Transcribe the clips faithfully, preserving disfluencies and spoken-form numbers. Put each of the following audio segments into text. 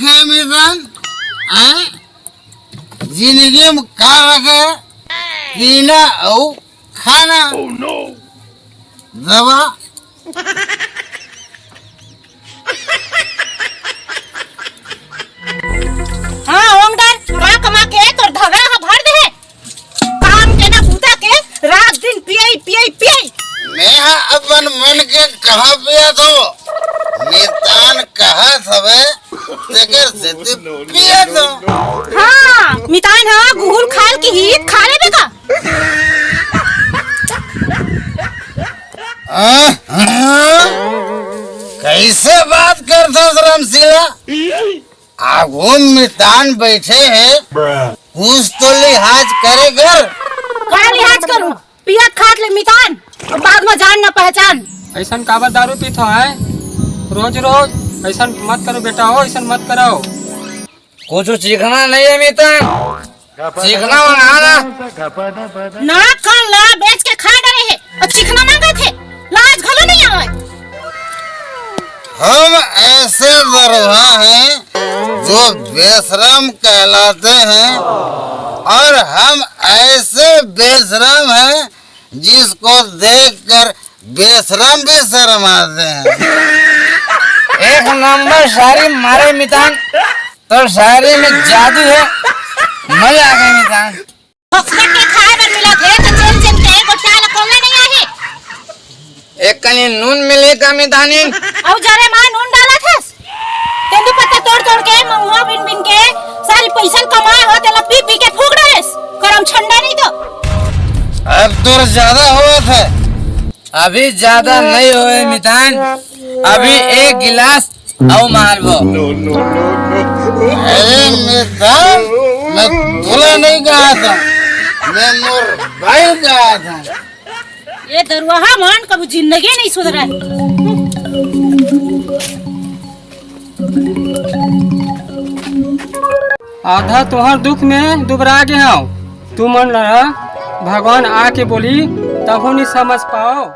हे मितान, हैं? जिंदगी में का रखे? पीना अउ खाना। दवा। हाँ, ओंगडर, कमा कमा के तोर धगड़ा ह भर दे हे। काम के ना बूता के, रात दिन पियई, पियई, पियई। मैं अपन मन के कहाँ पियत हो? मितान कहत हवे, तेकर सेती पियत हो। हाँ, मितान ह गुहुल खाल की हीत खा लेबे का? हाँ, हाँ। कैसे बात करत हस रामशीला? आगू मितान बैठे हे, कुछ तो लिहाज करे कर। का लिहाज करूं? पियत खात ले मितान, अउ बाद में जान न पहचान। अइसन काबर दारू पीत हो, हैं? रोज रोज अइसन मत करो बेटा हो, अइसन मत करो। कुछ चीखना नहीं है मितान, चीखना मंगा ना। ना कर ला, बेच के खा डरे हे, अउ चीखना मांगत हे, लाज घलो नहीं आवत। हम ऐसे दरुहा हैं जो बेशरम कहलाते हैं, और हम ऐसे बेशरम हैं जिसको देखकर बेशरम भी शर्माते हैं। एक नंबर शायरी मारे मितान, तो शायरी में जादू है, मजा आ गया मितान। भोकट के खाए बर मिलत हे, त चेन चेन के गोठिया ल कोला नहीं आही। एक कनी नून मिली का मितानी? अउ जरे मा नून डालत हस? तेंदू पत्ता तोड़ तोड़ के, महुआ बिन बिन के, सारी पइसा ल कमाए हो, तेला पी पी के फूक डरेस। करम छंडा नहीं तो। अब तोर ज्यादा होवत हे। अभी ज्यादा नहीं होए मितान, अभी एक गिलास अउ मारबो। अरे मितान, मैं तोला नहीं कहा था, मैं मोर भाई कहा था। ये दरुहा मन कभी जिंदगी नहीं सुधरे। आधा तोहर दुख में दुबरा गे हंव। तुमन ला भगवान आके बोली, तभो नी समझ पाओ।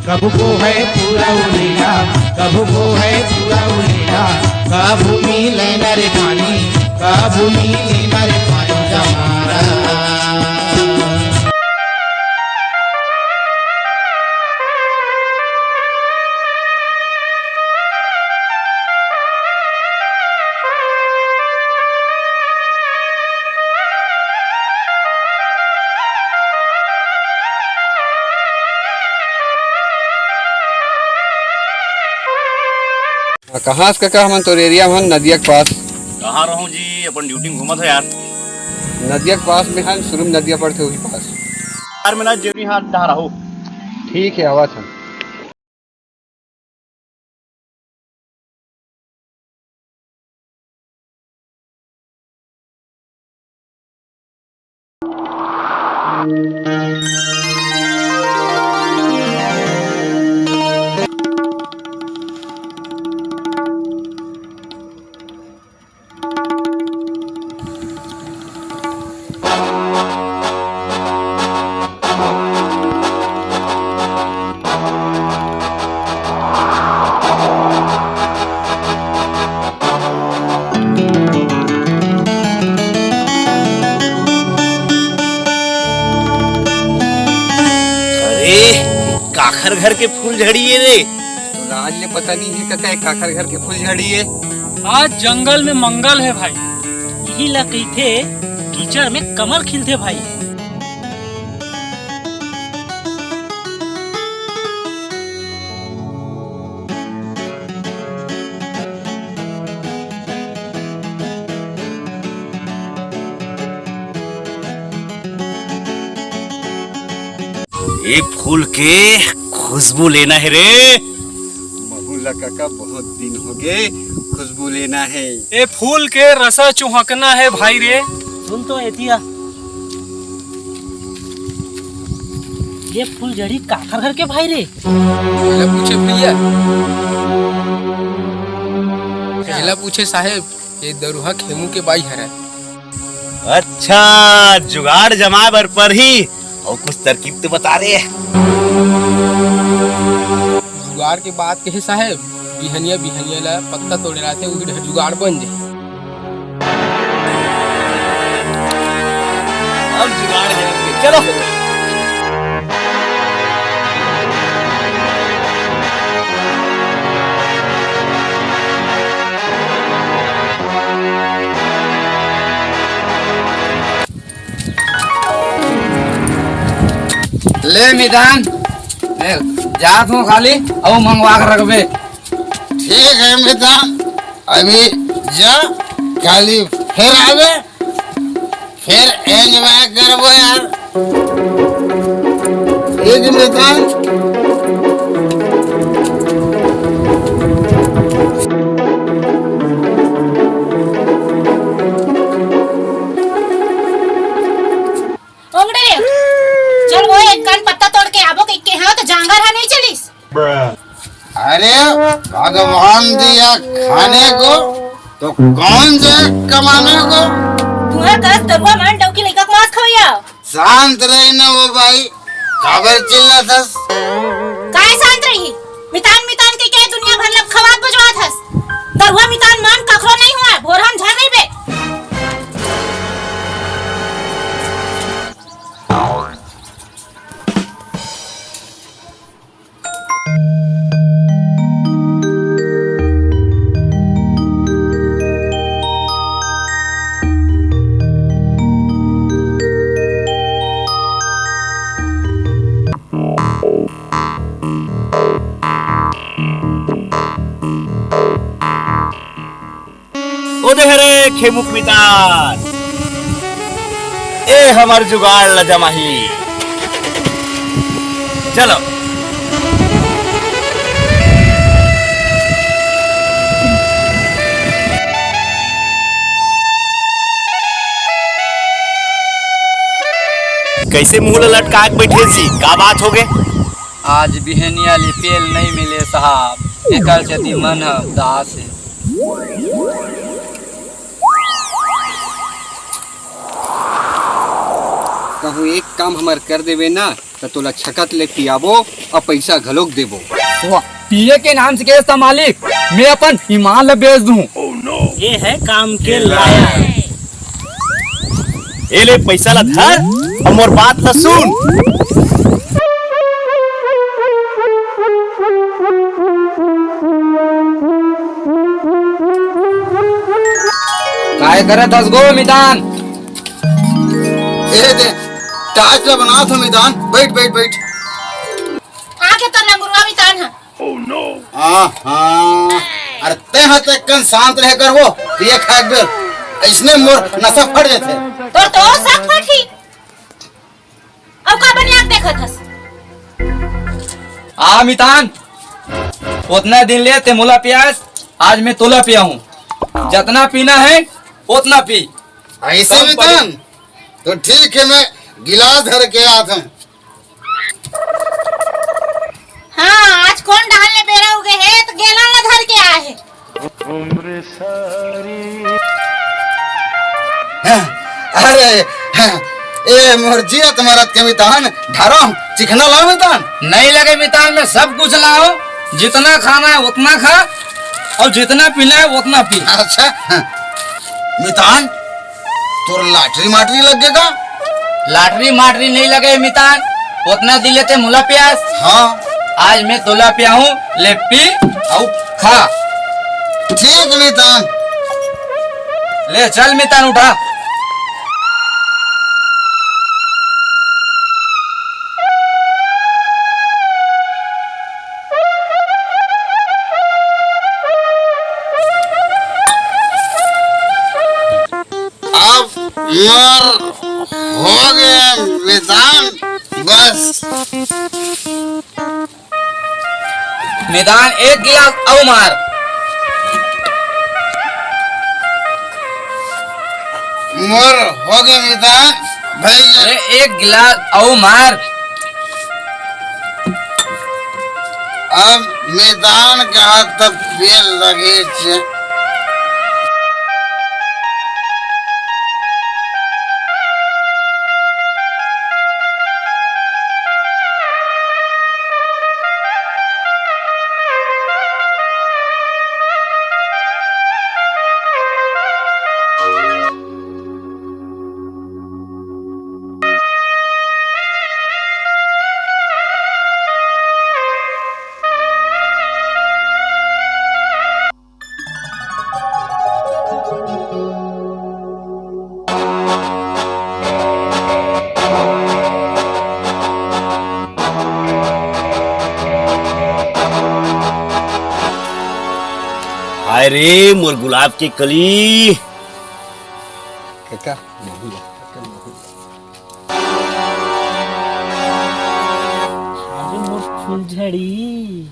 कभू को है पूरा उलेला, कभू को है पूरा उलेला, कभू मिले नरे पानी, कभू मिले नरे पानी जमारा। कहाँ से कका? हमन तोर एरिया में हन, नदिया के पास। कहाँ रहूं जी, अपन ड्यूटी में घूमत हो यार। नदिया के पास में हन, शुरू में नदिया पड़थे, वही पास। यार, मैं ना जेवनी हाथ डहा रहूं। ठीक है, आवत हन। अरे, काखर घर के फूलझड़ी ए रे। तोला आज ले पता नहीं हे कका, ए काखर घर के फूलझड़ी ए? आज जंगल में मंगल हे भाई, इही ला कहिथे कीचड़ में कमल खिलथे भाई। ए फूल के खुशबू लेना हे रे। महू ला काका, बहुत दिन होगे, खुशबू लेना हे। ए फूल के रसा चुहकना हे भाई रे। सुन तो एतिया, ये फूलझड़ी काखर घर के भाई रे? एला पूछे भैया, एला पूछे साहेब, ये दरुहा खेमू के बाई हरय। अच्छा, जुगाड़ जमाए बर परही। अउ कुछ तरकीब तो बता रे। जुगाड़ के बात कहे साहेब, बिहनिया बिहनिया ला पत्ता तोड़े रहिथे, उही डहर जुगाड़ बन जाही। अब जुगाड़ है, चलो। ले मितान, ले, जात हूँ खाली, अउ मंगवा के रखबे। ठीक है मितान, अभी जा, खाली फेर आबे, फेर enjoy करबो यार। ठीक है मितान। ओंगड़े रे, चल वो एक कान पत्ता तोड़ के आबो कहिके, हाँ, तो जांगर हा नहीं चलिस। अरे, भगवान दिया खाने को, तो कौन जाए कमाने को? तुहर कस दरुहा मन डौकी लइका के मांस खवैया। शांत रही ना वो बाई, काबर चिल्लाथस? काय शांत रही? मितान मितान कहिके दुनिया भर ला खवात बजवात हस। दरुहा मितान मन कखरो नहीं हुआ, भोरहन झन रहिबे। ओ दे हरे खेमुक मितान, ए हमर जुगाड़ ल जमाही। चलो। कैसे मुंह ल लटका के बैठे जी? का बात हो गए? आज बिहनिया ले पेल नहीं मिले साहब, एकर सेती मन ह उदास हे। कहूँ एक काम हमर कर देबे ना, त तोला छकत ले पियाबो अउ पइसा घलोक देबो। वाह, पिए के नाम से केस त मालिक, मैं अपन ईमान ल बेच दूं। ये है काम के लायक। ए ले पइसा ला धर अउ मोर बात ला सुन। काय करत हस गो मितान? ए दे, टाच ला बनात हो मितान। बैठ, बैठ, बैठ। आगे तो लंगुरवा मितान है। आहा, अरे तैं ह त कन शांत रहे कर वो, पिए खाए के बेर, अइसने मोर नसा फट जाथे। तोर तो सब फटही। अउ का बनिया के देखत हस? आ मितान, ओतना दिन ले ते मोला पियास, आज मैं तोला पियाहूँ। जतना पीना है, ओतना पी। अइसे कम मितान, तो ठीक है, मैं गिलास धर के आत हूँ। हाँ, आज कोन डहन ले बेरा उगे हे, त गेलन ला धर के आए हे। अरे, ए मोर जियत मरत के मितान, ढारो, चिखना लाओ मितान। नहीं लगे मितान, मैं सब कुछ लाओ, जितना खाना है उतना खा, अउ जितना पीना है उतना पी। अच्छा, मितान, तोर लाटरी माटरी लग गे का? लाटरी माटरी नहीं लगे मितान, ओतना दिन ले ते मोला पियास। हाँ। आज मैं तोला पियाहूँ, ले पी अउ खा। ठीक मितान। ले चल मितान उठा। अब मोर हो गया मितान। बस। मैदान, एक गिलास अउ मार। मोर होगे मैदान, भइया। अरे, एक गिलास अउ मार। अब मैदान का त पेल लगे छे। हाय रे मोर गुलाब के कली। काका, अरे मोर फुलझड़ी,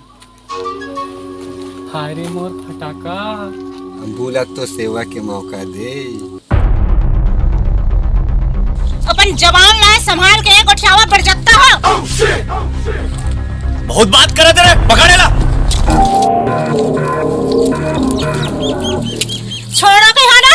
हाय रे मोर फटाका। बुला तो सेवा के मौका दे। अपन जबान ला संभाल के गोठियावा बड़ जत्ता हो। बहुत बात करत रे, पकड़े ला। छोड़ो के हो ना।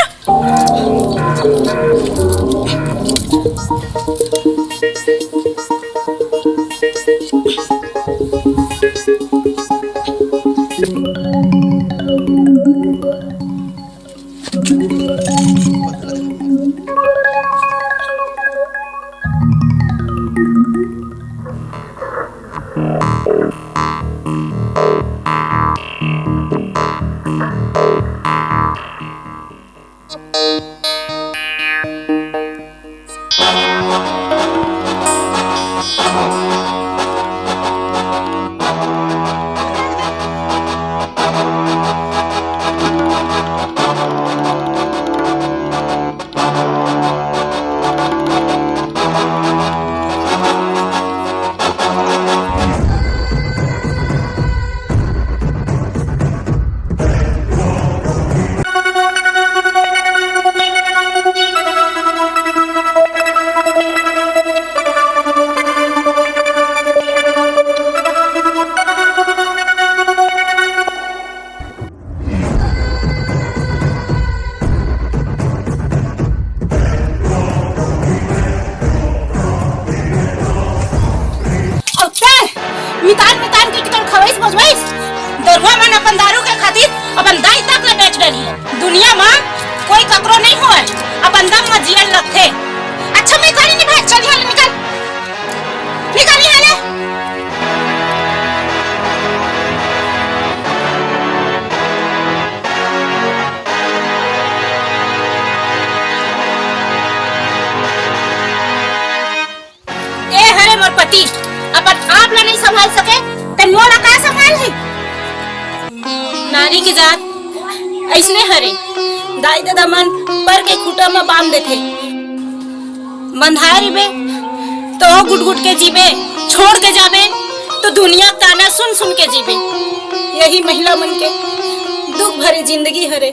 अउ तैं मितान मितान के कितन खवइस बजवइस। दरुहा मन अपन दारू के खातिर अपन दाई तक ल बेच डरिहैं। दुनिया म कोई ककरो नइ होवय, अपन दम म जियन लगथे। अच्छा, मैं गाड़ी निभाए, चल इहाँ ले निकल, निकल इहाँ ले। ए हरे मोर पति, अपन आप ला नइ संभाल सके, त मोला का संभालही? नारी के जात अइसने हरे, दाई ददा मन पर के खूंटा म बांध देथे। बंधाए रहिबे, त गुट गुट के जीबे, छोड़ के जाबे, त दुनिया के ताना सुन सुन के जीबे। यही महिला मन के दुख भरे जिंदगी हरे।